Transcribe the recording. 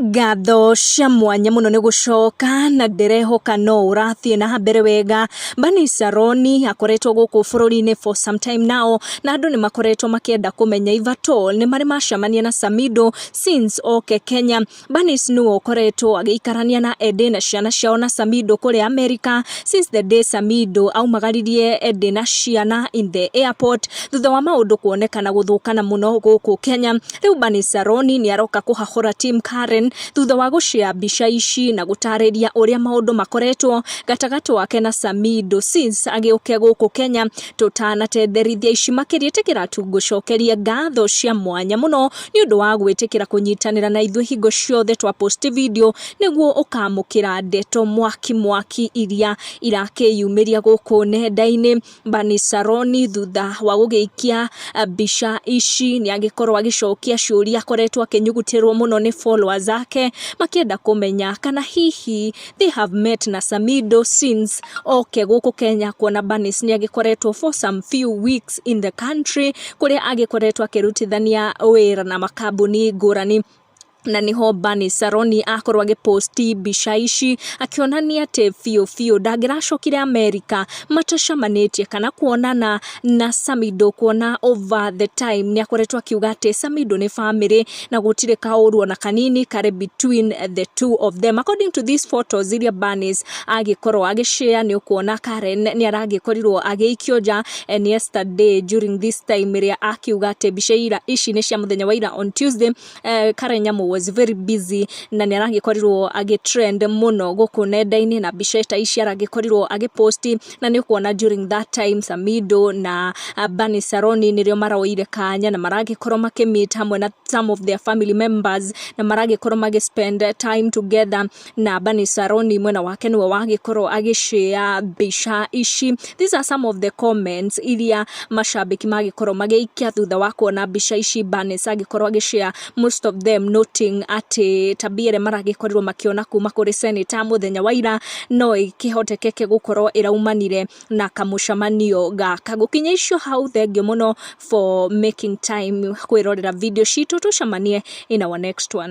Ngatho cia mwanya mũno nĩ gũcoka na ndĩrehoka no ũrathiĩ na mbere wega. Bernice Saroni akoretwo gũkũ bũrũri-inĩ for some time now, na andũ nĩ makoretwo makĩenda kũmenya if at all nĩ marĩ macemania na Samido since oke Kenya. Bernice nĩwe ũkoretwo agĩikarania na Eddie na ciana ciao na Samido kũrĩa America since the day Samido aumagaririe Eddie na ciana in the airport thutha wa maũndũ kuonekana gũthũkana mũno gũkũ Kenya. Rĩu Bernice Saroni nĩ aroka kũhahũra Team Karen thutha wa gũshare mbica ici na gũtarĩria ũrĩa maũndũ makoretwo gatagatĩ wake na Samido since agĩũke gũkũ Kenya. Tũtanatenderithia ici makĩria, ĩtĩkĩra tu ngũcokerie ngatho cia mwanya mũno nĩ ũndũ wa gwĩtĩkĩra kũnyitanĩra na ithuĩ hingo ciothe twa post video, nĩguo ũkamũkĩra ndeto mwaki mwaki iria irakĩyumĩria gũkũ nenda-inĩ. Bernice Saroni thutha wa gũgĩikia mbica ici nĩ agĩkorwo agĩcokia ciũria akoretwo akĩnyugutĩrwo mũno nĩ followers ake makĩenda kũmenya kana hihi they have met na Samido since oke gũkũ Kenya, kuona Bernice nĩ agĩkoretwo for some few weeks in the country, kũrĩa agĩkoretwo akĩrutithania wĩra na makambuni ngũrani. Na niho Bernice Saroni akorwo agĩposti mbica ici akĩonania atĩ biũ biũ ndangĩracokire America matacamanĩtie kana kuonana na Samido, kuona over the time nĩ akoretwo akiuga atĩ Samido nĩ family na gũtirĩ kaũru ona kanini karĩ between the two of them. According to these photos iria Bernice agĩkorwo agĩshare, nĩ ũkuona Karen nĩ aragĩkorirwo agĩikio nja, and yesterday during this time ĩrĩa akiuga atĩ mbica ira ici nĩ cia mũthenya wa ira on Tuesday, Karen Nyamu was very busy na nĩ aragĩkorirwo agĩtrend mũno gũkũ nenda-inĩ na mbica ta ici aragĩkorirwo agĩposti. Na nĩ ũkuona during that time Samido na Bernice Saroni nĩrĩo maroire kanya na maragĩkorwo makĩmeet hamwe na some of their family members na maragĩkorwo magĩ spend time together, na Bernice Saroni mwena wake nĩwe wagĩkorwo agĩshare mbica ici. These are some of the comments iria mashabiki magĩkorwo magĩikia thutha wa kuona mbica ici Bernice agĩkorwo agĩshare, most of them noting atĩ tabia ĩrĩa maragĩkorirwo makĩona kuma kũrĩ senator mũthenya wa ira no ĩkĩhotekeke gũkorwo ĩraumanire na kamũcemanio gaka. Gũkinya icio hau, thengiũ mũno for making time kwĩrorera video citũ. Tũcemanie in our next one.